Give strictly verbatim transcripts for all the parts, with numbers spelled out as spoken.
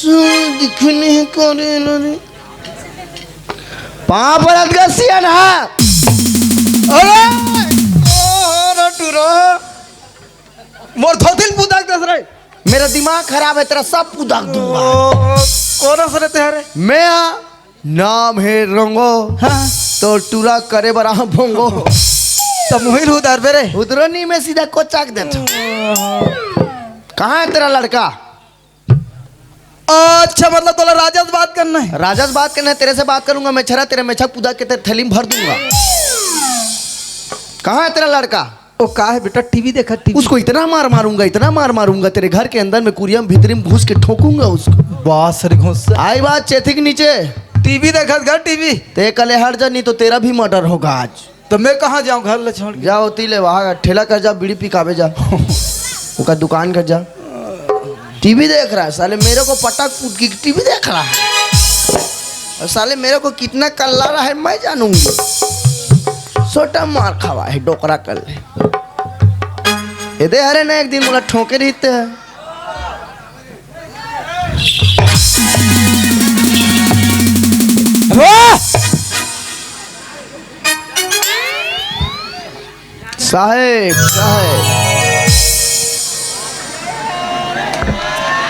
दिखने करे रे। पाँव परत गा सियान हा। अरे, ओ, रे टूरा। मोर धोतिन पुदाक दस रे। मेरा दिमाग खराब है, तेरा सब पुदाक दूंगा। ओ, कोन हस रे तेहरे? मैं आ, नाम है रंगो। हाँ। तो टूरा करे बर आ भोंगो। त मुहिर उधार बे रे। उधरो नहीं, मैं सीधा कोचाक देता हूँ। कहाँ है तेरा लड़का? अच्छा, मतलब तोला राजा से बात करना है? राजा से बात करना है, तेरे से बात करूंगा। मैं छरा तेरे मेछा पुदा के तेरे थैली में भर दूंगा। कहाँ है तेरा लड़का? ओ का है बेटा, टीवी देखत, टीवी। उसको इतना मार मारूंगा, इतना मार मारूंगा, तेरे घर के अंदर में कुरिया में भीतरी में घुस के ठोकूंगा उसको। बास रे घुस। आई बात चेथिक नीचे। टीवी देखत घर, टीवी। ते कले हट जा, नहीं तो तेरा भी मर्डर होगा आज। तो मैं कहाँ जाऊँ घर ले छोड़ के? जा ओती ले, वहाँ ठेला कर जा, बीड़ी पिकावे जा। ओका दुकान कर जा। टीवी देख रहा है साले, मेरे को पटक कूट की टीवी देख रहा है। और साले मेरे को कितना कल्ला रहा है मैं जानूंगी। सोटा मार खावा है डोकरा कल। ये दे हरे ना एक दिन बोला ठोके रहते हैं। वाह! साहेब, साहेब।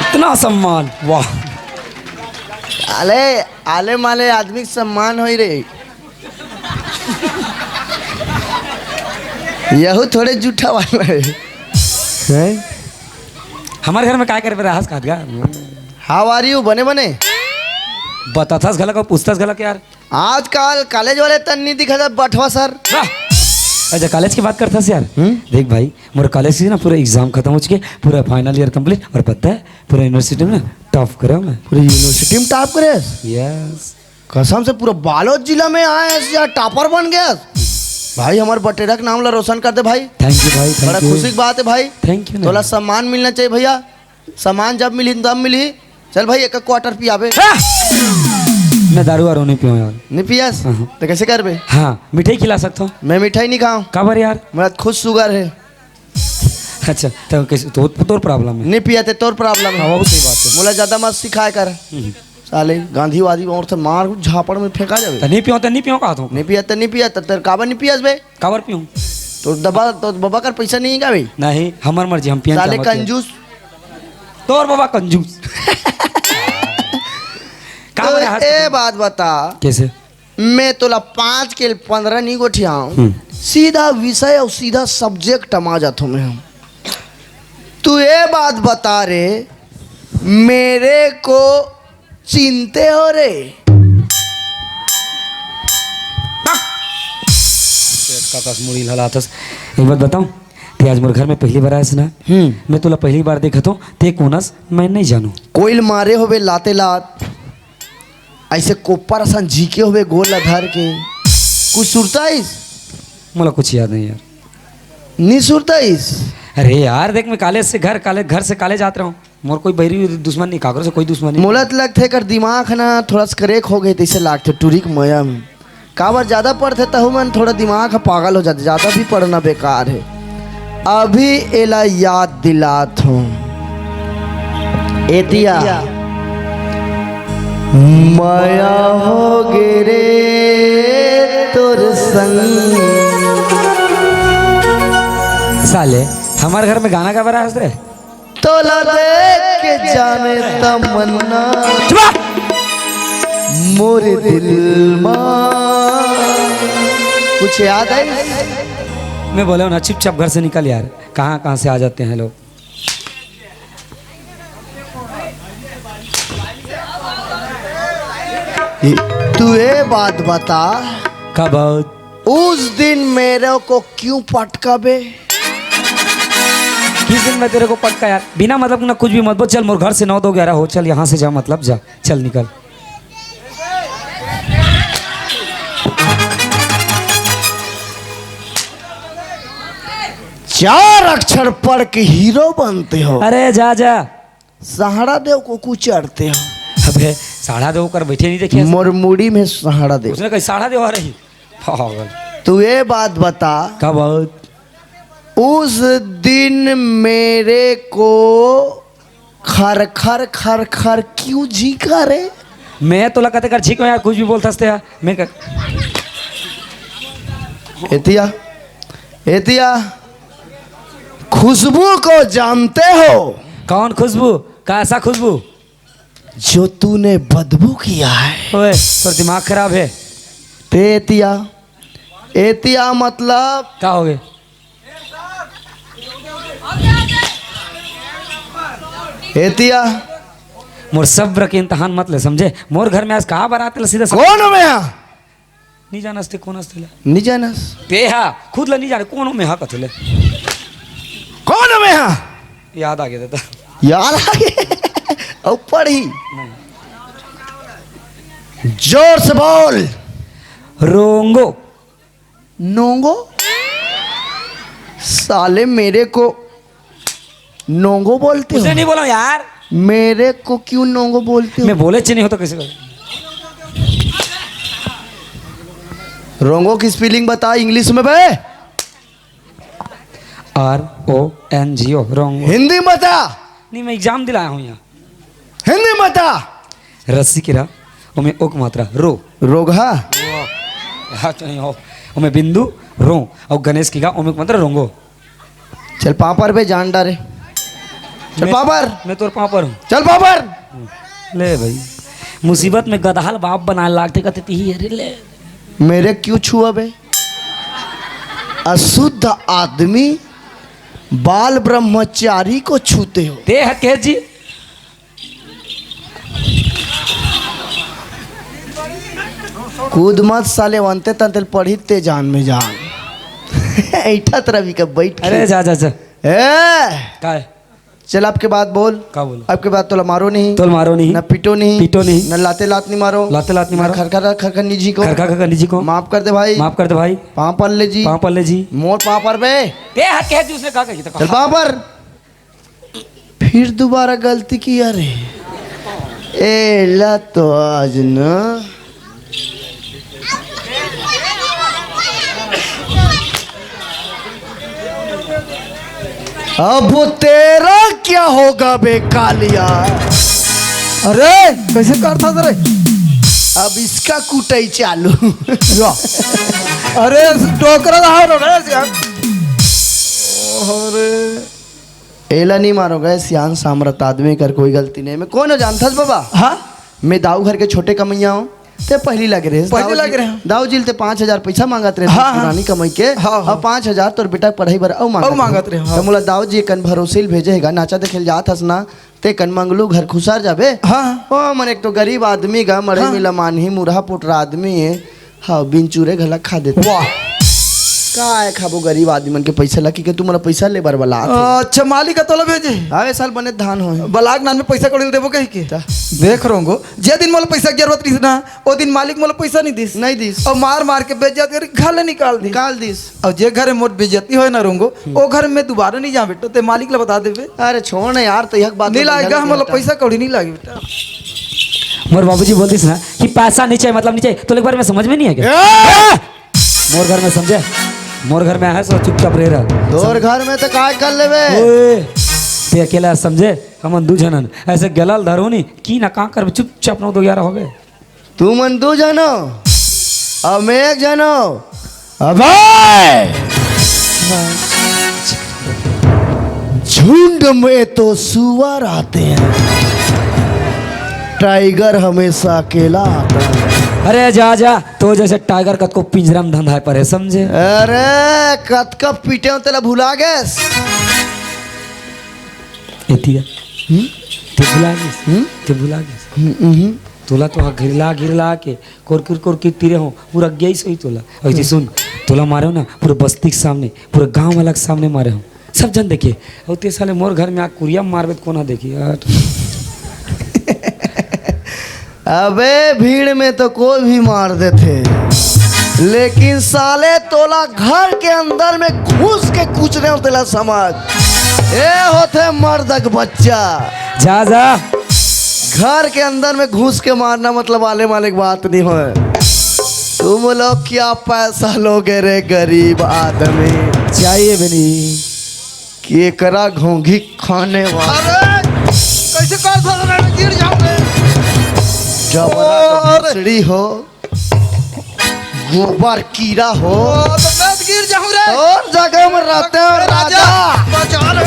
इतना सम्मान, वाह। आले, आले माले आदमी के सम्मान होई रे। यहू थोड़े जूठा वाला है। हैं? हमारे घर में काय करे पे रहस खात गा? How are you? बने बने? बताथस घलक अउ पूछथस घलक यार। आजकल कॉलेज वाले तन नहीं दिखा था बठवा सर। वाह! अच्छा, कॉलेज की बात करथस यार। हम्म? देख भाई, मोर कॉलेज से ना पूरा एग्जाम खत्म हो चुके, पूरा फाइनल ईयर कंप्लीट, और पता है पूरा यूनिवर्सिटी में ना टॉप करे मैं। पूरी यूनिवर्सिटी में टॉप करे? यस। कसम से पूरा बालोद जिला में आए हैं यार, टॉपर बन गया। भाई हमारे बटेरा के नाम ला रोशन कर दे भाई। थैंक यू भाई, थैंक यू। बड़ा खुशी की बात है भाई। Thank you. तोला सम्मान मिलना चाहिए भैया। सम्मान जब मिली तब मिली। चल भाई एक क्वार्टर पियाबे। हाँ! मैं दारू वारू नहीं पीऊँ यार। नहीं पियस? हाँ। तो कैसे करबे? हाँ, मिठाई खिला सकता हूँ। मैं मिठाई नहीं खाऊँ। काबर यार? मेरा खुद शुगर है। अच्छा, तो कैसे, तो, तोर प्रॉब्लम है। नहीं पिया ते तोर प्रॉब्लम है। हाँ, वो सही बात है। मोला ज्यादा मत सिखाया कर। हम्म। साले गांधीवादी और से मार झापड़ में फेंका जावे। तो नहीं पियो, तो नहीं पियो कहा तू। नहीं पिया ते नहीं पिया, तो तेरे काबर नहीं पियस बे? काबर पीऊँ? तो दबा, तो बाबा कर पैसा नहीं है क्या भाई? नहीं, हमार मर्जी, हम पियन साले चाहत है। कंजूस। तोर बाबा कंजूस। का तो बोले हाथ ए पकड़? बात बता। कैसे? मैं तोला पाँच के पंद्रह नहीं गोठियाऊँ। हम्म। सीधा विषय और सीधा सब्जेक्ट मा जाथों मैं हम। तू ये बात बता रे, मेरे को चिंते हो रे। पेट का कस मुड़ी हलातस। एक बात बताऊं, ते आज मोर घर में पहली बार आयस ना। हम्म। मैं तोला पहली बार देखत हूँ, ते कोनस मैं नहीं जानू। कोइल मारे होबे लाते लात, ऐसे कोपर असन झीके होबे गोल ला धर के। कुछ सुरताइस? मोला कुछ याद नहीं यार। नहीं सुरताइस? अरे यार देख, मैं कॉलेज से घर, कॉलेज, घर से कॉलेज आत रहा हूँ। मोर कोई बैरी दुश्मन नहीं, काकरो से कोई दुश्मन नहीं। मोला त लगथे एकर दिमाग ह ना थोड़ा सा क्रैक हो गए, तैसे लागथे टूरी के मया में। काबर ज्यादा पढ़थे तहु मन थोड़ा दिमाग ह पागल हो जाथे, ज्यादा भी पढ़ना बेकार है। अभी एला याद दिलात हूँ। एतिया मया हो गे रे तोर संग। साले, हमारे घर में गाना गा रहा है रे? तोला देख के जाने तमन्ना चुप! मोरे दिल मा कुछ याद आई? मैं बोले हूँ ना, चुपचाप घर से निकल यार। कहाँ कहाँ से आ जाते हैं लोग। तू ये बात बता, कब? उस दिन मेरे को क्यों पटका बे? किस दिन मैं तेरे को पटका यार? बिना मतलब ना कुछ भी मत बोल। चल मोर घर से नौ दो ग्यारह हो, चल यहाँ से जा, मतलब जा, चल निकल। चार अक्षर पढ़ के हीरो बनते हो। अरे जा जा। सहाड़ा देव को कुचरते हो। अबे सहाड़ा देव कर बैठे नहीं देखे? मोर मुड़ी में सहाड़ा देव। उसने कही सहाड़ा देव आ रही। पागल। तू ये बात बता। का बात? उस दिन मेरे को खर खर खर खर क्यों झींका रे? मैं तोला कते कर झींको यार, कुछ भी बोलथस ते यार। मैं कर... एतिया, एतिया, खुशबू को जानते हो? कौन खुशबू? कैसा खुशबू? जो तूने बदबू किया है। ओए, तोर दिमाग खराब है। ते एतिया, एतिया मतलब का हो गए? एतिया। मोर सब्र के इम्तिहान मत ले, समझे? मोर घर में आज का बारात ला सीधा सा... कौन हो मैं यहाँ? नहीं जानस ते, कौन हस तेला? नहीं जानस। ते हा, खुद ला नहीं जाने, कौन हो मैं हा कथे ले? कौन हो मैं यहाँ? याद आ गया था। याद आ गया। अब पढ़ी। जोर से बोल। रोंगो। नोंगो? साले मेरे को नोंगो बोलते हो? उसे नहीं बोला यार। मेरे को क्यों नोंगो बोलते हो? मैं बोले चे नहीं होता किसी को। रोंगो की स्पेलिंग बता इंग्लिश में बे। आर ओ एन जी ओ, रोंगो। हिंदी में बता। नहीं, मैं एग्जाम दिलाया हूँ यहाँ। हिंदी में बता। रस्सी के रा, ओमे ओ के मात्रा, रो। रोगहा। हाँ, तो नहीं हो। ओमे बिंदु, रो। और गणेश के गा, ओमे के मात्रा, रोंगो। चल पापड़ पे जान डारे। चल मैं, पापड़। मैं तोर पापड़ हूँ। चल पापड़। ले भाई, मुसीबत में गदहा ल बाप बनाए लागथे, कथे तिही, अरे ले। मेरे क्यों छुआ बे? अशुद्ध आदमी, बाल ब्रह्मचारी को छूते हो। ते हके जी। कूद मत साले, वंते तंते पढ़ी ते जान में जान। ऐठा तरह भी कब बैठ के। अरे जा, जा, जा। ए! काय? चल, आपके बात बोल। का बोल? आपके बात तोला मारो नहीं। तोला मारो नहीं। ना पीटो नहीं। पीटो नहीं। ना लाते लात नहीं मारो। लाते लात नहीं ना मारो। खरखर खरखर नहीं जी को। खरखर खरखर नहीं जी को। माफ कर दे भाई। माफ कर दे भाई। पाँव पर ले जी। पाँव पर ले जी। मोर पाँव पर बे। ते हाथ के है जी, उसने कहा कही तो चल कहा। पाँव पर। फिर दोबारा गलती किया रे। ए ला तो आज ना। अब तेरा क्या होगा बे कालिया? अरे, कैसे करता था रे? अब इसका कुटाई चालू। या। अरे, डोकरा रहा रो रे, यार। अरे। एला नहीं मारो गए, सियान सामरत आदमी कर कोई गलती नहीं। मैं कौन हो जानथस बाबा? हाँ? मैं दाऊ घर के छोटे कमैया हूँ। ते पहली लगे रहे, पहली दाऊ लगे जी, रहे। दाऊ जी ते पाँच हजार पैसा मांगत रहे हाँ, हाँ। पुरानी कमाई के, हाँ, हाँ। और पाँच हजार तोर बेटा के पढ़ाई बर अउ मांगत अउ मांगत रहे। रहे, हाँ। तो मोला दाऊ जी कन भरोसे ल भेजे हेगा, नाचा देखे ल जात हस ना, ते कन मंगलू घर खुसर जाबे। हाँ। ओ मन एक तो गरीब आदमी गा, मड़ई हाँ। मिला मानही, मुरहा पुटरा आदमी है। हाँ, बिन चूरे घला खा देथे। वाह। काय खाबो गरीब आदमी मन के पैसा ला, कि के तू मोला पैसा ले बर बलात हे। अच्छा, मालिक ह तोला भेजे? हाँ, ए साल बने धान होय। बलाक नान में पैसा कौड़ी देबो कहि के? त? देख रोंगो, जे दिन मोला पैसा के जरूरत रहिस ना, ओ दिन मालिक मोला पैसा नहीं दिस। नहीं दिस। और मार मार के बेइज्जत करी, घर ले निकाल दिस। निकाल दिस। और जे घर में मोर बेइज्जती होय ना रोंगो, हम्म। ओ घर में दोबारा नहीं जा बेटा, ते मालिक ला बता देबे। अरे छोड़ ना यार, तो यह बात नहीं लाएगा, मोला पैसा कौड़ी नहीं लागे बेटा। मोर बाबूजी बोल दिस ना कि पैसा नहीं चाहिए, मतलब नहीं चाहिए, तो एक बार में समझ में नहीं है क्या? ए! मोर घर में समझे, मोर घर में आए सो चुपचाप रह रहा। तोर घर में तो काय कर लेबे? ओए, ते अकेला समझे, हमन दू झनन ऐसे गलल धरो नी कि ना का करबे, चुपचाप नौ दो ग्यारह होबे। तू मन दू झनो, अब मैं एक झनो। अबे! झुंड में तो सुअर आते हैं, टाइगर हमेशा अकेला आता है। अरे जा, जा, तो जैसे टाइगर कतको पिंजरा में धंधाए पड़े, समझे? अरे, कतका पीटे हो, तेला भुला गेस? एतिया। हम्म? ते भुला गेस? हम्म? ते भुला गेस? हम्म, हम्म। तोला तो हा घिरला, घिरला के, कोरकिर, कोरकिर तीरे हो, पूरा गई सोई तोला। और इति सुन, तोला मारे हो ना, पूरे बस्ती के सामने, पूरे गांव वाला के सामने मारे हो। सब जन देखे। और ते साले मोर घर में आ कुरिया मारबे त कोना देखी यार। अबे भीड़ में तो कोई भी मार देथे, लेकिन साले तोला घर के अंदर में घुस के कुचरे हो तेला समझ। ए होथे मर्द के बच्चा। जा, जा। घर के अंदर में घुस के मारना मतलब आले माले के बात नहीं होय। तुम लोग क्या पैसा लोगे रे गरीब आदमी? चाहिए भी नहीं। केकरा घोंघी खाने वाला। अरे, गिर जाऊं रे। जबरा और भोसड़ी हो, गोबर कीड़ा हो। ओ, तो मैं गिर जाऊं रे। तोर जगह में रहते हो राजा। बचा रे।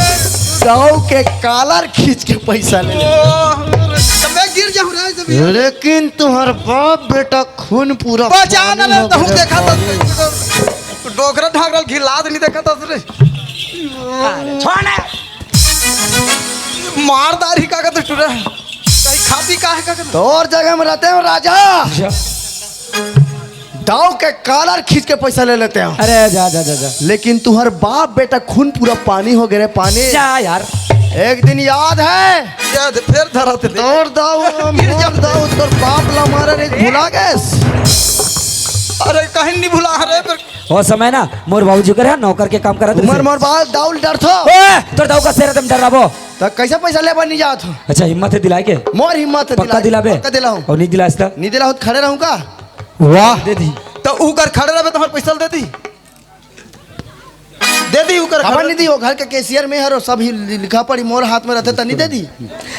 गाँव के कालर खींच के पैसा ले ले। ओ, तो मैं गिर जाऊं रे जब ये। लेकिन तुम्हार बाप बेटा खून पूरा बचा ना पानी ले, हो तहु गया। देखा तो डोकरा ढाकरल घिलात नहीं देखा तो रे। छोड़ ना। मारदारी का कहत टूरा। कहीं खाती का है का कहत? तोर जगह में रहते हो राजा। अच्छा। दाव के कालर खींच के पैसा ले लेते हो। अरे जा, जा, जा, जा। लेकिन तुम्हार बाप बेटा खून पूरा पानी हो गए रे, पानी। जा यार। एक दिन याद है? याद फिर धरा थे। तोर दाव, मोर दाव, तोर बाप ला मारे रे, भुला गए। अरे कहीं नहीं भुला रे, पर ओ समय ना मोर बाबूजी करे है, नौकर के काम करत उमर रहिसे। मोर बाल दाउल डरथो। ओए, तोर दाऊ का शेर तुम डराबो। त कैसे पैसा लेबा नहीं जात हो? अच्छा, हिम्मत है दिलाए के? मोर हिम्मत है पक्का दिलाए। दिलाबे? पक्का दिलाऊं। और नहीं दिलास त? नहीं दिलाऊं त खड़े रहूं का? वाह। दे दी। त ऊ कर खड़े रहबे, तुम्हार पैसा दे दी। दे दी, ऊ कर खबर खड़े। नहीं दी, वो घर के कैशियर में हरो, सब ही लिखा पड़ी मोर हाथ में रहते त नहीं दे दी।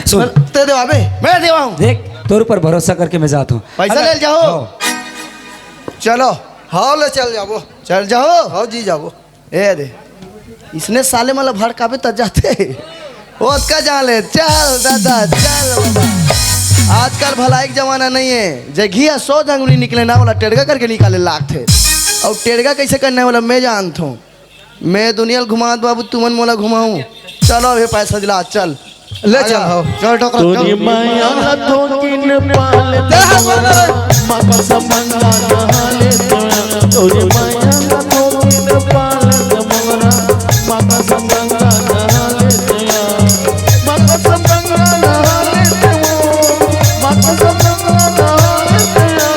सुन। ते देवाबे? मैं देवाऊं। देख, तोर ऊपर भरोसा करके मैं जात हूँ। पैसा अगर ले जाओ। हाँ। चलो। हाँ, ले चल जाबो। चल जाओ। हाँ जी, जाबो। ए दे, इसने साले मला भड़काबे त जाते। ओतका जान ले, चल दादा, चल बाबा। आजकल भलाई के जमाना नहीं है। जे घिया सौ जंगली निकले ना, वाला टेड़गा करके निकाले लागथे। और टेड़गा कैसे करना है, वाला मैं जानत हूँ। मैं दुनिया ल घुमात बाबू, तुमन मोला घुमाऊ। चलो, अभी पैसा दिला, चल। ले चल, आजा। हो। चल, डोकरा, तोरी चल। माया ला थोकिन पाल दे मोरा, माँ कसम गंगा नहा ले तोरा। तोरी माया ला थोकिन पाल दे मोरा, माँ कसम गंगा नहा ले तोरा। माँ कसम गंगा नहा ले तोरा। माँ कसम गंगा नहा ले तोरा।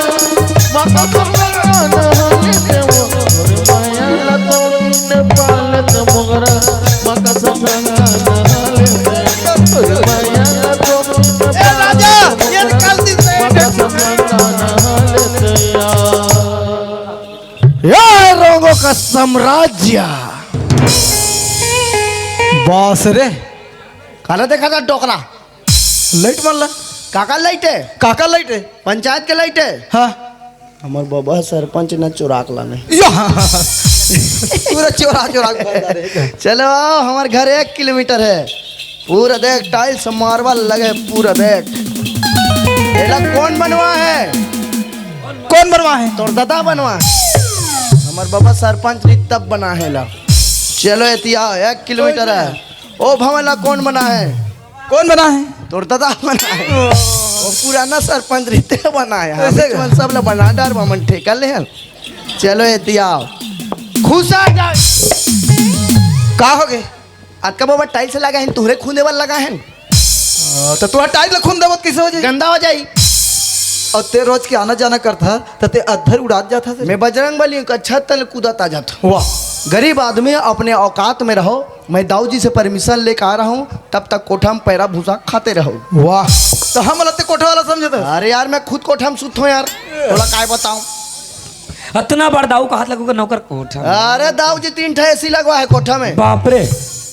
माँ कसम गंगा नहा ले तोरा। तोरी माया ला थोकिन पाल दे मोरा, माँ कसम गंगा नहा ले तोरा। ए राजा, ये निकाल दी से। ये रंगों का साम्राज्य। बास रे। काला देखा था डोकला। लाइट मार ला। काका लाइट है? काका लाइट है? पंचायत के लाइट है? हाँ। हमर बबा सरपंच न चोराक लाने। या! पूरा चोरा, चोरा के बता रहे। चलो आओ, हमर घर एक किलोमीटर है। पूरा देख, टाइल्स मार्बल लगे, पूरा देख। एला कौन बनवा है? कौन बनवा है? तोर दादा बनवा है। हमर बबा सरपंच रही तब बना है ला। चलो एतिया, एक किलोमीटर है। ओ भवन ला कौन बना है? कौन बना है? तोर दादा बना है। वो पुराना सरपंच रहिते बना है। हाँ, ऐसे का? मन सब ला बना डार, मन ठेका ले हन। चलो एतिया आओ। खुश आ जा। का हो गए? अतका बाबा टाइल्स लगा है, तुहरे खूंदे वाला लगा है। आ, तो तुहर टाइल्स ला खूंद देबो त कैसे हो जाई? गंदा हो जाई। और ते रोज के आना जाना करता, तो ते अधर उड़ात जाता से। मैं बजरंग बली हूँ, छत तले कूदत आ जाता। वाह। गरीब आदमी, अपने औकात में रहो। मैं दाऊ जी से परमिशन लेके आ रहा हूँ, तब तक कोठा में पैरा भूसा खाते रहो। वाह, तो हम लगते कोठा वाला समझे थे। अरे यार, मैं खुद कोठा में सुत हूँ यार, तोला काय बताऊँ। अतना बड़ दाऊ का हाथ लगो का नौकर कोठा में। अरे दाऊ जी, तीन ठे एसी लगवा है कोठा में। बाप रे।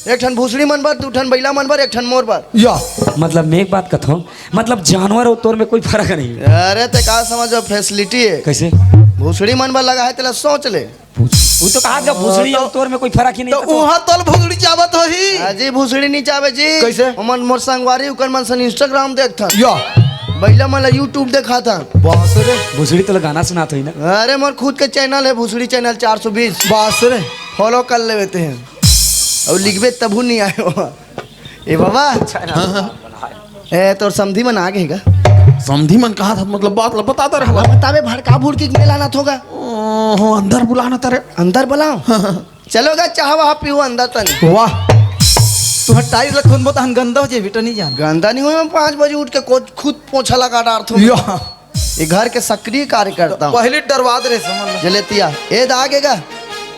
एक ठन भूसड़ी मन बर, दू ठन बैला मन बर, एक ठन मोर बर। या। मतलब मैं एक बात कथो, मतलब जानवर और तोर में कोई फर्क नहीं है। अरे ते का समझो, फैसिलिटी है। कैसे? भूसड़ी मन बर लगा है, तेला सोच ले। वो तो कहा था, भूसड़ी और तोर में कोई फर्क ही नहीं तो था, तो उहाँ तोल भूसड़ी चाबत होही। हाँ जी, भूसड़ी नहीं चाबे जी। कैसे? हमन मोर संगवारी उकर मन सन Instagram देखथन। या। बैला मन ला YouTube देखाथन। बास रे। भूसड़ी तो गाना सुनात होही ना। अरे मोर खुद के चैनल है, भूसड़ी चैनल चार सौ बीस। बास रे। फॉलो कर लेवे ते हैं। और लिखबे तभू नहीं आए हो। ए बाबा। हाँ, हाँ। ए, तोर समधी मन आ गे का? समधी मन कहा था, मतलब बात ला बताता रहा। हाँ, बतावे, भड़का भुड़की मेला ना थोगा। ओहो, अंदर बुलाना तारे। अंदर बुलाओ। हाँ, हाँ। चलो गा, चाह वाह पीओ अंदर तनी। वाह। तुहर टाइल्स ला खूंदबो तहन गंदा हो जाए बेटा, नहीं जान। गंदा नहीं हो, मैं पाँच बजे उठ के खुद, खुद पोछा लगा डारथूं। या। ये घर के सक्रिय कार्यकर्ता हूँ। पहले डरवा दे रहे समझ लो। जलेतिया, ए दा आगे गा।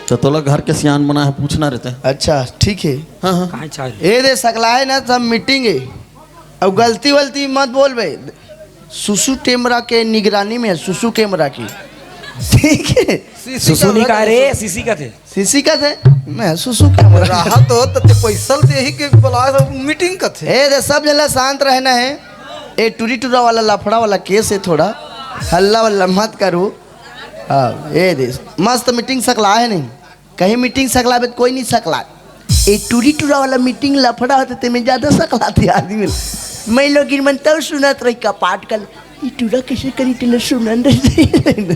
तो तोला घर के सियान बना है, पूछना रहता है। अच्छा, ठीक है। हाँ, हाँ। कहाँ चाह रहे? ए दे सकला है ना, सब मीटिंग है। अब गलती वलती मत बोलबे। सुसु कैमरा के निगरानी में है, सुसु कैमरा की। ठीक है। सीसी सुसु कैमरा नहीं कहा का रे, सुसु। सीसी का थे। सीसी का थे? मैं सुसु कैमरा। रहा तो तते पैसा ते यही के बुला मीटिंग का थे। ए दे, सब जला शांत रहना है। ए टूरी टूरा वाला लफड़ा वाला केस हे, थोड़ा हल्ला वल्ला मत करू। हाँ, ए दे, मस्त मीटिंग सकला हे नहीं, कहीं मीटिंग सकलाबे त कोई नहीं सकला। ए टूरी टूरा वाला मीटिंग लफड़ा होथे, तेमे ज्यादा सकलाथे आदमी। मैं लोग इन मन तब सुनत रही कपाट कल, ई टूरा कैसे करी तेला सुनन दे।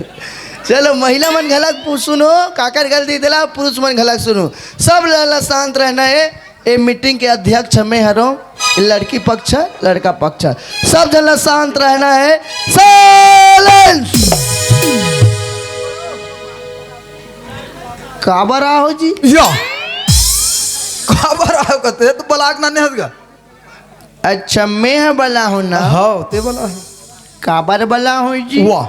चलो, महिला मन घलक पु-, सुनो, काकर गलती तेला, पुरुष मन घलक सुनो। सब ला, ला शांत रहना हे। ए मीटिंग के अध्यक्ष मैं हरों, लड़की पक्ष, लड़का पक्ष, सब झन ला शांत रहना हे। साइलेंस। काबर आहो जी? या। काबर आहो कथे? तो बलाक ना नेहस गा। अच्छा, मैं ह बला हूँ ना? हाँ, ते बला है। काबर बला हूँ जी? वाह।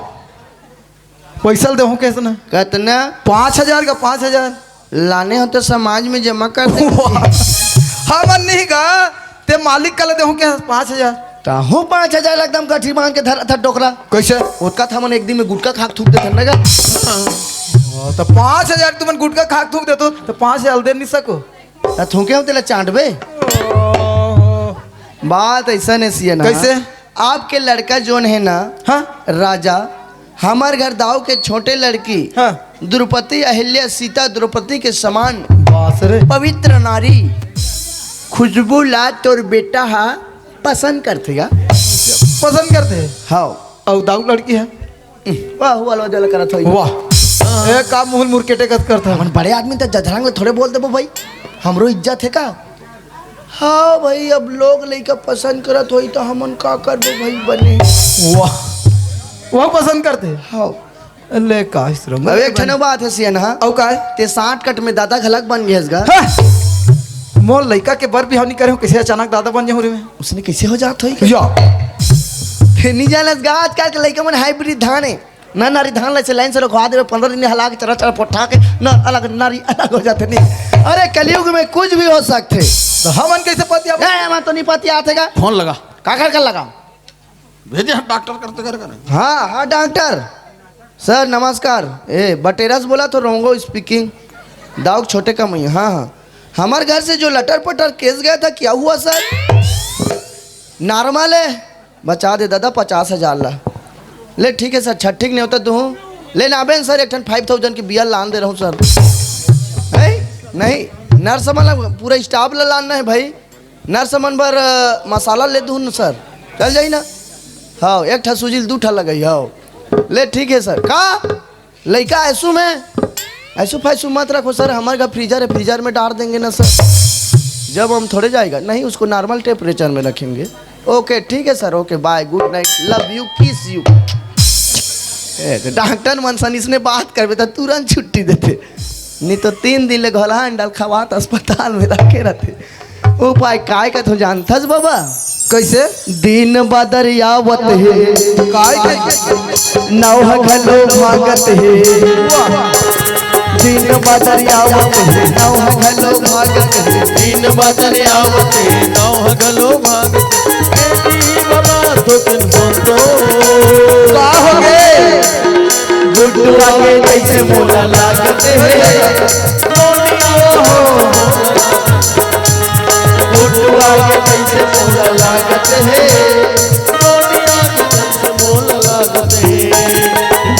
पैसा ल देहूं कइसे ना? कतना? पाँच हजार का, पाँच हजार। लाने हो तो समाज में जमा कर दे। वाह। हमन नहीं गा, ते मालिक कल देहूं के पाँच हजार। ताहू पाँच हजार एकदम गठी बांध के धरा था डोकरा। कैसे? ओतका था मन एक दिन में गुटखा खाक थूक देथन ना गा। हाँ, तो पाँच हजार तुमन गुटखा खाक थूक देतो, तो पाँच हजार दे नहीं सको। त थूके हो तेला चाटबे। ओहो। बात ऐसा ने सिया ना। कैसे? आपके लड़का जोन है ना, हाँ? राजा, हमर घर दाऊ के छोटे लड़की, हाँ। द्रौपदी, अहिल्या, सीता, द्रौपदी के समान बास रे। पवित्र नारी खुशबू ला तोर बेटा हा पसंद करथे गा। पसंद करथे? हाँ। अउ दाऊ लड़की है? वाह, वाह, वाह, जल करत होई। वाह। ए, का मुहुल मुरकेटे कस करत हन? हमन बड़े आदमी त जधरंग ले थोड़े बोल देबो भाई, हमरो इज्जत हे का? हाँ भाई, अब लोग लइका पसंद करत होई त हमन का करबो भाई बने। वाह, वह पसंद करथे? हाँ। ले का आश्रम अब एक ठन बात हे सियन, हाँ? अउ का हे? ते साठ कट में दादा घलक बन गेस गा। हाँ। मोर लइका के बर बिहाव नहीं करे हूँ, कैसे अचानक दादा बन जाऊँ रे मैं? उसने कैसे हो जात होई? या। ते नहीं जानस गा, आजकल के लइका मन हाइब्रिड धान हे। ना नारी धान ला से लाइन से रखवा देवे, पंद्रह दिन हला के चरा चरा पोठा के, ना अलग नारी अलग हो जाथे नहीं। अरे कलयुग में कुछ भी हो सकथे। तो हमन कैसे पतिया? ए, हमन तो नहीं पतियाथे गा। फोन लगा। काकर कर लगा? भेजे हम डॉक्टर करते कर करे। हाँ, हाँ डॉक्टर। सर नमस्कार। ए, बटेरस बोला तो रोंगो स्पीकिंग। दाऊ छोटे कमैया। हाँ, हाँ। हमारे घर से जो लटर पटर केस गया था, क्या हुआ सर? नॉर्मल है। बचा दे दादा पचास हजार ला। ले ठीक है सर, छट्ठी के नेवता दूँ। ले ना बेन सर, एक ठन फाइव थाउजेंड के बियर लान दे रहूँ सर। नहीं, नहीं, नर्स मन ला, पूरा स्टाफ ला लानना है भाई। नर्स मन बर, अ, मसाला ले दूँ न सर, चल जाई ना। हाँ, एक ठा सुजिल दू ठा लगाई, हाँ। ले ठीक है सर। का? लइका आइसू में, आइसू फाइसू मत रखो सर, हमारे घर फ्रीजर है, फ्रीजर में डाल देंगे ना सर। जब हम थोड़े जाएगा, नहीं, उसको नॉर्मल टेम्परेचर में रखेंगे। ओके, ठीक है sir, okay, bye, good night, love you, kiss you. ए, तो डॉक्टर मन सन इसने बात करबे तो तुरंत छुट्टी देथे, नहीं तो तीन दिन ले घोलहा अंडल खवात अस्पताल में रखे रहथे। उपाय काय कथो जानथस बाबा? कैसे? दिन बदरियावत हे। काय, काय? नौहा घलो भागत हे। वाह। दिन बदरियावत हे, नौहा घलो भागत हे। दिन बदरियावत हे, नौहा घलो भागत हे। ए बाबा, तो दिन सुन तो। का हो गे? गुड्डुआ के जैसे मोला लागत हे। गुड्डुआ के जैसे मोला लागत हे।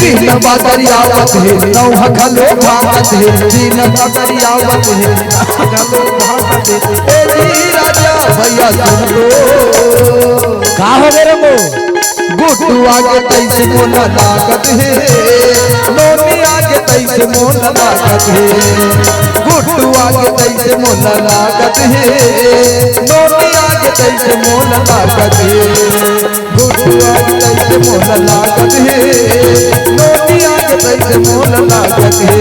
दिन बदरियावत हे, नौहा घलो भागत हे। दिन बदरियावत हे, नौहा घलो भागत हे। ए जी राजा भैया सुन लो। का हो गे रे मो? गुड्डुआ के तैसे मोला लागत हे, नोनिया के तैसे मोला लागत हे। गुड्डुआ के तैसे मोला लागत हे, नोनिया के तैसे मोला लागत हे। गुड्डुआ के तैसे मोला लागत हे, नोनिया के तैसे मोला लागत हे।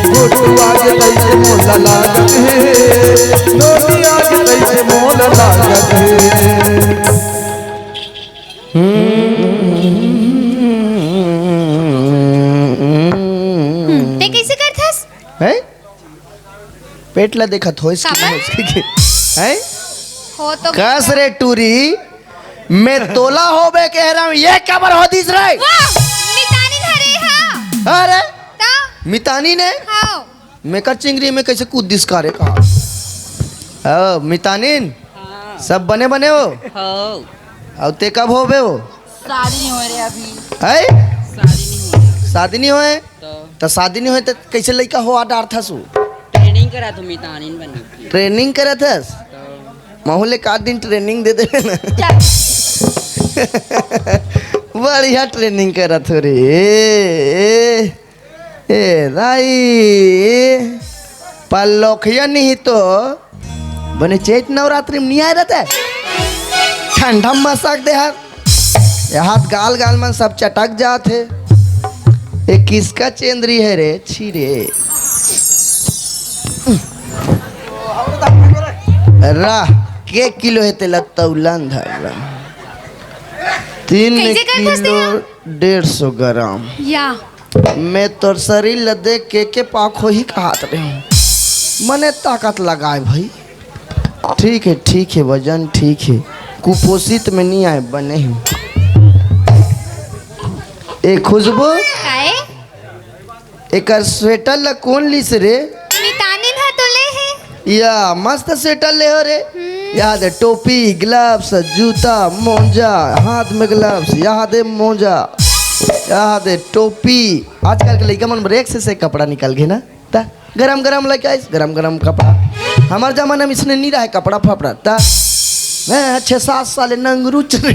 गुड्डुआ के तैसे मोला लागत हे, नोनिया के तैसे मोला लागत हे। हम्म, ते कैसे करथस? हैं? पेट ला देखत होइस कि काबर? होइस कि, हैं? हो तो कस रे टूरी, मैं तोला होबे कह रहा हूँ, ये काबर हो दिस रे? वाह, मितानी धरे हा। अरे, ता? मितानी ने? हाँ। मेकर चिंगरी में कैसे कूद दिस का रे का? ओ, मितानिन, हाँ। सब बने बने हो? हाँ। अउ ते कब होबे वो? शादी नहीं होए रे अभी। है? शादी नहीं होए। शादी नहीं होए? तो? तो शादी नहीं होए तो कैसे लइका होवा डारथस वो? ट्रेनिंग करत हों मितानिन बने के। ट्रेनिंग करत हस? तो? महू ल एक आध दिन ट्रेनिंग दे देबे ना। चल। बढ़िया ट्रेनिंग करत हो रे। ए, ए, ए, दाई, पल्लोखिया नहीं तो बने चैत नवरात्रि में नहीं आए रहते। ठंडा मसाक दे हर। ये हाथ गाल गाल मन सब चटक जात हे। ये किसका चेंदरी है रे? छी रे। राह, के किलो हे तेला तौलन धर रहा। तीन किलो डेढ़ सौ ग्राम। या। मैं तोर शरीर ल देख के, के पाक होही कहत रहे हूँ। मने ताकत लगाए भाई। ठीक है, ठीक है, वजन ठीक है। कुपोषित में नहीं आए, बने ही। ए खुशबू, काए? एकर स्वेटर ल कोन लिस रे? मितानिन ह तो ले हे। या, मस्त स्वेटर ले हो रे। हम्म। यहाँ दे टोपी, ग्लव्स, जूता, मोजा, हाथ में ग्लव्स, यहाँ दे मोजा, यहाँ दे टोपी। आजकल के लइका मन बर एक से, से कपड़ा निकल गे ना, त गरम गरम लइका आइस, गरम गरम कपड़ा। हमर जमाना में इसने नहीं रहे कपड़ा फपड़ा, त मैं छह सात साल नंगरू चले।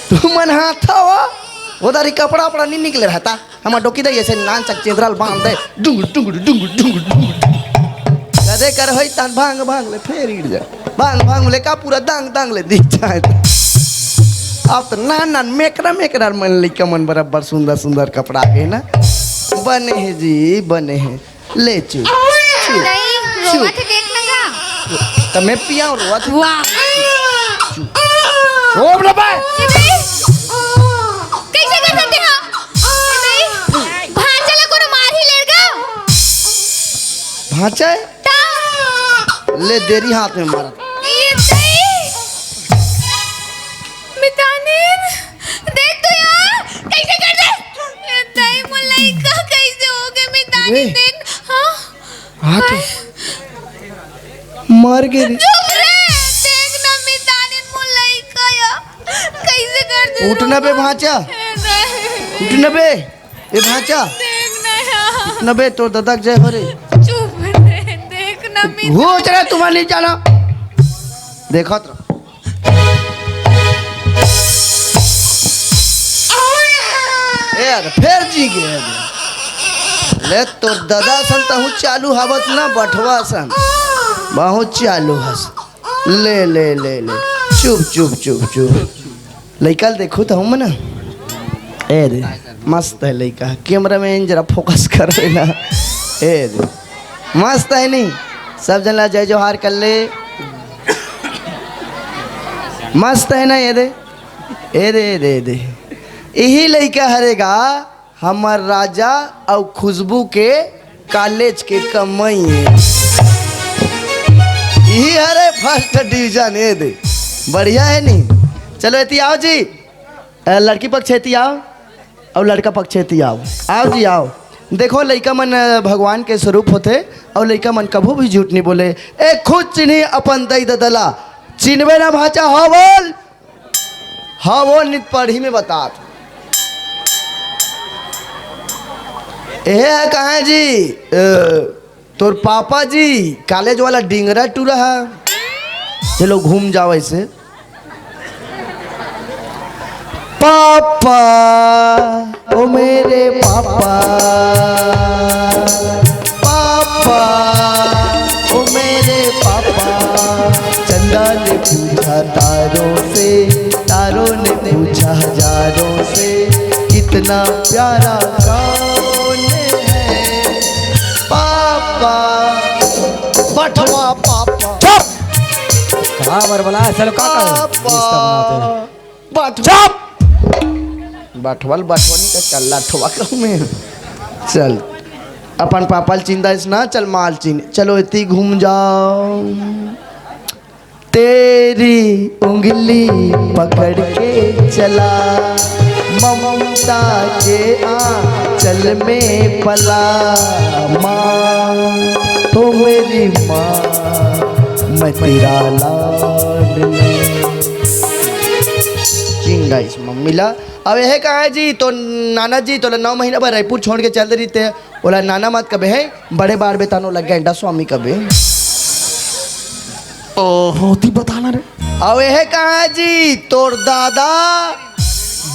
तू मन हाथा हो, उधर ही कपड़ा वपड़ा नहीं निकले रहता। हमर डोकी दे ऐसे नान चक चेंदरा ल बांध दे, डुंगुर, डुंगुर, डुंगुर, डुंगुर, डुंगुर। कदे कर होई तहन भांग, भांग ले फेर गिर जा। भांग, भांग ले का पूरा दांग, दांग ले दिख जाए। अब तो नान, नान मेकरा, मेकरा मन लइका मन बराबर सुंदर, सुंदर कपड़ा के ना। बने हे जी, बने हे। ले चुप, चुप, नहीं, चुप। रोवत हे, देख ना का। त मैं पिया रोवत हे। वाह। चुप। रोब ना बे। ये दई, कैसे कर सकते हो? ये दई, भांचा ला कोनो मार ही लेगा। भांचा है? ता। ले देरी हाथ में मारा। ये दई। मितानिन, देख तो यार, कैसे कर दे? ये दई, मोर लइका कैसे हो गए, मितानिन, अरे। देख। हाँ? हाँ तो। हाय। मर गए रे। चुप रे, देख ना, मितानिन, मोर लइका या। कैसे कर दे? उठना बे भांचा। ये दई। उठना बे। ए भांचा। देख ना यार। उठना बे, तोर ददा के जय हो रे। चुप रे, देख ना, मितानिन। हो जरा, तुम्हारा नहीं जाना। देखत रह। ए यार, फेर जी गे। ले तोर ददा सन तहूँ चालू हवस ना बठवा सन। बहुत चालू हस। ले, ले, ले, ले। चुप, चुप, चुप, चुप। लइका ल देखू तहूँ मन। ए रे, मस्त है लइका। कैमरामैन जरा फोकस कर ना। ए रे। मस्त है नी? सब झन ला जय जोहार कर ले। मस्त है ना? ये दे, ये दे, ये दे, ये दे। यही लइका हरे गा हमर राजा अउ खुशबू के कॉलेज के कमाई है। यही हरे फर्स्ट डिवीजन, ये दे। बढ़िया है नी? चलो एती आओ जी। अ, लड़की पक्ष एती आओ। अउ लड़का पक्ष एती आओ। आओ जी, आओ। देखो, लइका मन, अ, भगवान के स्वरूप होथे, अउ लइका मन कभू भी झूठ नहीं बोले। ए, खुद चिन्ही अपन दई ददा ला। चिन्हबे ना भांचा, हाँ बोल। हाँ बोल, नित पढ़ी में बतात। ए, कहाँ है जी? अ, तोर पापा जी, कॉलेज वाला डिंगरा टूरा है। चलो घूम जाओ ऐसे। पापा, ओ मेरे पापा, पापा, ओ मेरे पापा। चंदा ने पूछा तारों से, तारों ने पूछा हजारों से, कितना प्यारा कौन है पापा। बठवा पापा। चुप। कहाँ बरबला? चलो, का कर? पापा। रिश्ता बनाते हैं। बठवा। चुप। बठवल बठवनी का चल, लठवा कहूँ मैं। चल। अपन पापा ल चिंता इस ना, चल माल चिन। चलो, इतनी घूम जाओ। तेरी उंगली पकड़ के चला, ममता के आंचल में पला। माँ, ओ मेरी माँ, मैं तेरा लाडला। गाइस, मम्मी ला। अब यह कहा है जी, तो नाना जी, तोला नौ महीना बर रायपुर छोड़ के चल रही थे, ओला नाना मत कबे है, बड़े बार बेतानो लग गया, स्वामी कबे। ओहो, ती बताना रे। अब यह कहा है जी, तोर दादा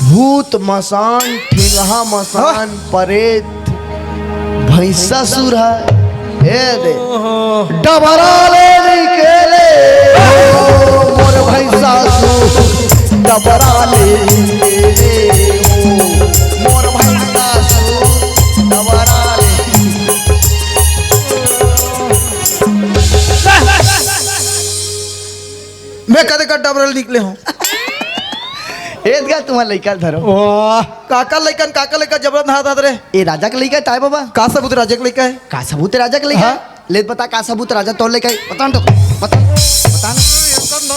भूत मसान, ठिंगहा मसान, हाँ। परेत, भैंसासुर है। हे दे। ओहो। डबरा ले निकले हो, मोर भैंसासुर, डबरा ले निकले हो, मोर भैंसासुर, डबरा ले। मैं कदे का डबरा ले निकले हूँ। एदगा तुम्हार लइका ल धरो। वाह, काकर लइकन, काकर लइका जबरन हाथ हाथ रे। ए राजा के लइका ताय बाबा। का सबूत राजा के लइका है? का सबूत राजा के लइका? हाँ? ले बता का सबूत राजा तोर लइका है? बता न तो, बता, बता न। एकर न,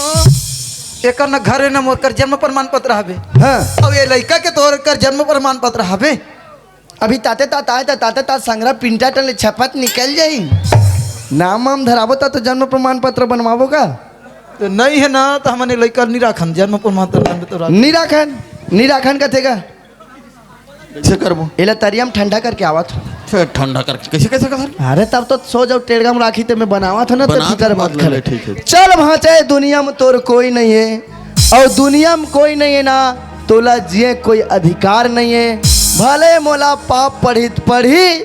एकर न घर है न मोर कर जन्म प्रमाण पत्र हवे। हाँ। अब ये लइका के तोर कर जन्म प्रमाण पत्र हवे। अभी ताते तात आए ता, ताते तात संग्रह प्रिंटर टन ले छपत निकल जाई। नाम वाम धराबो ता तो जन्म प्रमाण पत्र बनवाबो का? तो नहीं है ना, तो हमने लइका नहीं राखन, जन्म प्रमाण पत्र नाम तो राख। नहीं राखन, नहीं राखन कथे का? कैसे करबो? एला तरिया म ठंडा करके आवत हो। फिर ठंडा करके कैसे, कैसे कर? अरे तब तो सो जाओ टेड़गा म राखी ते मैं बनावत हो ना, तो बना फिकर दे, मत कर। ठीक है। चल भांचे दुनिया म तोर कोई नहीं है, और दुनिया म कोई नहीं है ना, तोला जिए कोई अधिकार नहीं है। भले मोला पाप पढ़ी त पढ़ी,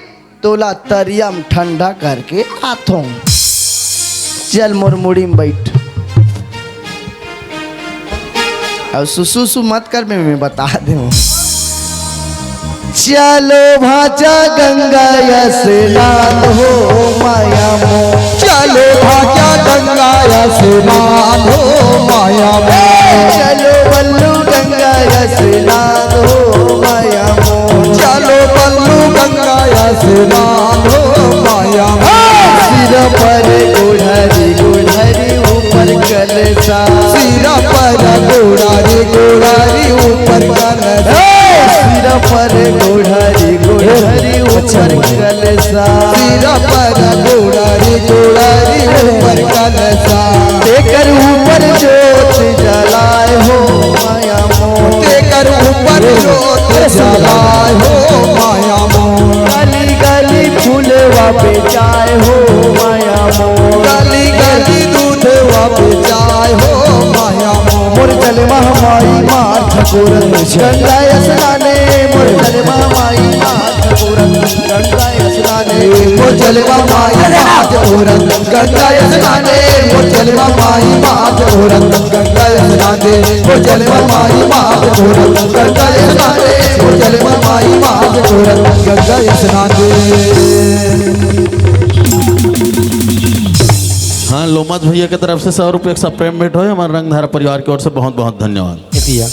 तोला तरिया म ठंडा करके आथों। चल मोर मुड़ी म बैठ। अब सुसु सु मत कर, मैं, मैं बता दे हूँ। चलो भांचा गंगा स्नान हो माया मोर। चलो भांचा गंगा स्नान हो माया मोर। चलो बल्लू गंगा स्नान हो माया मोर। चलो बल्लू गंगा स्नान हो माया मोर। सिर पर गोढ़री गोढ़री ऊपर कलसा। सिर पर गोढ़री गोढ़री ऊपर कलसा। सिर पर गोढ़री गोढ़री ऊपर कलसा। सिर पर गोढ़री गोढ़री ऊपर कलसा। तेकर ऊपर जोत जलाए हो माया मोर। तेकर ऊपर जोत जलाए हो माया मोर। गली गली फूलवा बेचाए हो माया मोर। गली गली दूधवा बेचाए हो माया मोर। मोर चले माई मार ठकुरन गंगा स्नाने। मोर चले माई मार ठकुरन गंगा स्नाने। मोर चले माई मार ठकुरन गंगा स्नाने। मोर चले माई मार ठकुरन गंगा स्नाने। मोर चले माई मार ठकुरन गंगा स्नाने। मोर चले माई मार ठकुरन गंगा स्नाने। हाँ, लोमत भैया के तरफ से सौ रुपये का प्रेम भेंट होय, हमारे रंगधार परिवार की ओर से बहुत बहुत धन्यवाद। ए भैया,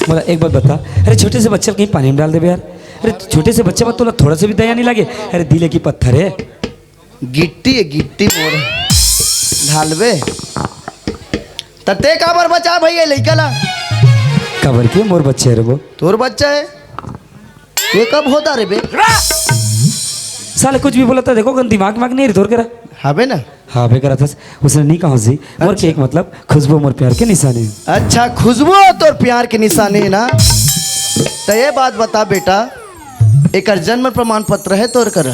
मोला एक बात बता, अरे छोटे से बच्चा ल कहीं पानी में डाल देबे यार। अरे छोटे से बच्चा बर तोला थोड़ा से भी दया नहीं लागे? अरे दिल की पत्थर है। गिट्टी है, गिट्टी मोर ढालबे। त ते काबर बचा भैया लइका ला? काबर के मोर बच्चा है रे वो। तोर बच्चा है? ये कब होता रे बे? साले कुछ भी बोलता, देखो कन दिमाग माग नहीं रे तोर करा। हाबे ना? हाबे करा थस। उसने नहीं कहा जी। मोर अच्छा। केक मतलब खुशबू मोर प्यार के निशाने। अच्छा, खुशबू तोर प्यार के निशाने है ना? तो ये बात बता बेटा, एकर जन्म प्रमाण पत्र है तोर करा?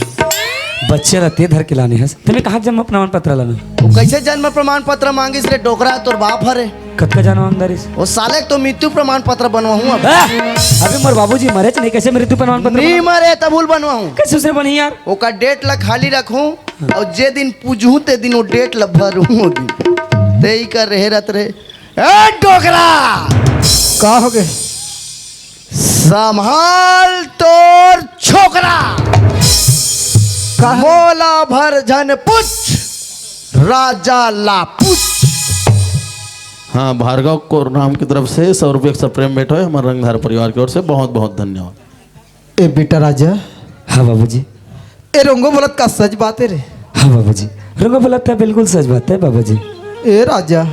बच्चे रहते धर के लाने हस। तमे कहाँ जन्म प्रमाण पत्र लाना? वो कैसे जन्म प्रमाण पत्र मांगिस रे डोकरा, तोर बाप हरे। कतका जान मांगदारिस? वो साले तो मृत्यु प्रमाण पत्र बनवाहूँ अब। आ! अबे मोर बाबूजी मरेच नहीं, कैसे मृत्यु प्रमाण पत्र नहीं बनवा? मरे तब उल बनवाहूँ। कैसे उसने बनी यार? ओकर डेट ला खाली रखूँ और जे दिन पूजहूँ ते दिन वो डेट ला भरूँ वो दिन। ते ही कर रहे रत रे। ए डोकरा! का हो गए? संभाल तोर छोकरा। का? मोला भर झन पूछ, राजा ला पूछ। हाँ, भार्गव कोरनाम की तरफ से सौ रुपये का प्रेम भेंट होय, हमारे रंगधार परिवार की ओर से बहुत बहुत धन्यवाद। ए बेटा राजा। हाँ बाबूजी। ए रंगो बोलत का सच बात है रे? हाँ बाबूजी, रंगो बोलत है, बिल्कुल सच बात है बाबूजी। ए राजा,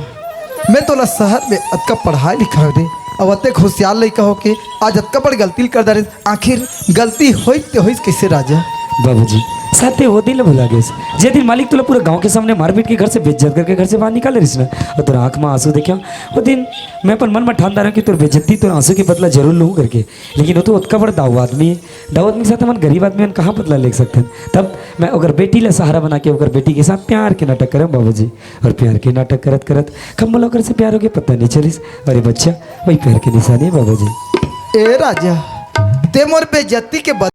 मैं तोला शहर में अतका पढ़ाई लिखाई दे, अब अतेक होशियार लइका होके आज अतका बड़ गलती कर डारे, आखिर गलती होई ते होई कैसे राजा? बाबूजी, साथे वो दिन ल भुला गेस, जे दिन मालिक तोला पूरा गांव के सामने मार पीट के घर से बेइज्जत करके घर से बाहर निकाले रहिस ना, अउ तोर आंख में आंसू देखेंव। वो दिन मैं अपन मन में ठान डारेंव कि तोर बेइज्जती, तोर आंसू के बदला जरूर लूं करके। लेकिन वो तो ओतका बड़ दाऊ आदमी हे, दाऊ आदमी के साथ हमन गरीब आदमी मन कहां बदला ले सकथन? तब मैं ओकर बेटी ला सहारा बना के ओकर बेटी के साथ प्यार के नाटक करेंव बाबूजी। अउ प्यार के नाटक करत करत कब मोला ओकर से प्यार होगे पता नइ चलिस। अरे बच्चा, वही प्यार के निशानी हे बाबूजी। ए राजा, ते मोर बेइज्जती के बद-